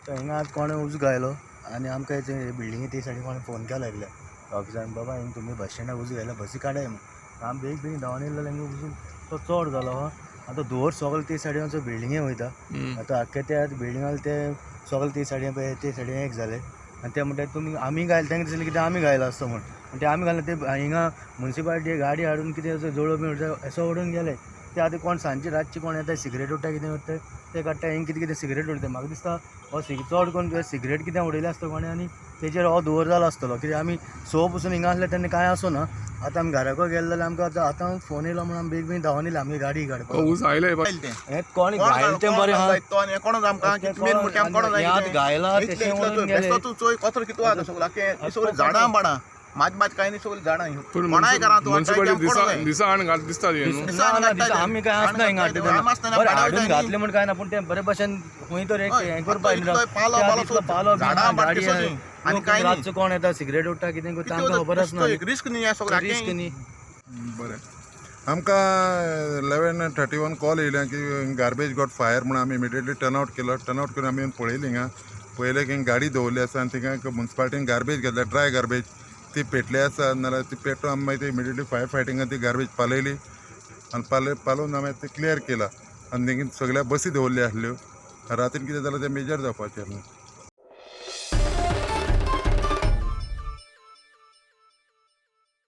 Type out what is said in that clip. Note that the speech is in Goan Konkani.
हिंगा आज कोणें उजो घायलो आनी आमकां बिल्डिंगे ते सायडीन कोणें फोन केलो एकल्या ऑफिसान, बाबा हिंग तुमी बस स्टँडार उजो घायला, बसी काडाय म्हूण. आमी बेगीन बेगीन धांवन येयलो जाल्यार हिंगा उजो तो चड जालो आहा. आतां धुंवर सगलो ते सायडीन बिल्डिंगे वयता. आतां आख्खे त्या बिल्डिंगान ते सगळे ते सायडीन पळय ते सायडीन एक जाले आनी ते म्हणटा तुमी आमी घायले, तांकां दिसलें कितें आमी घायला आसतो म्हूण. आनी ते आमी घालना, ते हिंगा मुन्सिपालिटी गाडी हाडून कितें जळोव बी असो ओडून गेले. ते आतां कोण सांजचे रातचे कोण येता सिगरेट उडटा, कितें उडटा ते काडटा, हिंग कितें कितें सिगरेट उडटा. म्हाका दिसता हो चड करून सिगरेट कितें उडयलें आसता कोणें आनी तेजेर हो धुंवर जालो आसतलो. कित्याक आमी 6 पसून हिंगा आसले तेन्ना कांय आसो ना. आतां आमी घराको गेले जाल्यार आमकां आतां आतां फोन येयलो म्हणून आमी बेगीन बेगीन धांवन येयले आमगे गाडी काडपाक. हें कोण घायलें तें बरें आहा, घायला तशें म्हणून गेले. झाडां बाणां मात मात कांय न्ही, सगळीं झाडां. दिसा हाडून घात दिसता. आमी कांय आसना हिंगा हाडटा तेन्ना, बरें हाडून घातलें म्हूण कांय ना, पूण तें बरे भशेन खंय तर एक हें करपाक पालो गाडी आनी रातचो कोण येता सिगरेट उडटा कितें करता आमकां खबर आसना. रिस्क न्ही, रिस्क न्ही. बरें, आमकां 11:31 कॉल येयल्या की गार्बेज गॉट फायर म्हूण. आमी इमिडिएटली टर्न आवट केलो. टर्न आवट करून आमी पळयली हिंगा, पळयलें की गाडी दवरली आसा आनी थिंगा मुन्सिपालिटीन गार्बेज घेतल्या, ड्राय गार्बेज ती पेटली आसा. नाल्यार ती पेटोवन आमी मागीर इमिडिएटली फायर फायटिंगान ती गार्बेज पालयली आनी पालोवन आमी ती क्लियर केला. आनी थिंगा सगळ्या बसी दवरल्यो आसल्यो. रातीन कितें जालां तें मेजर जावपाचें आसलें.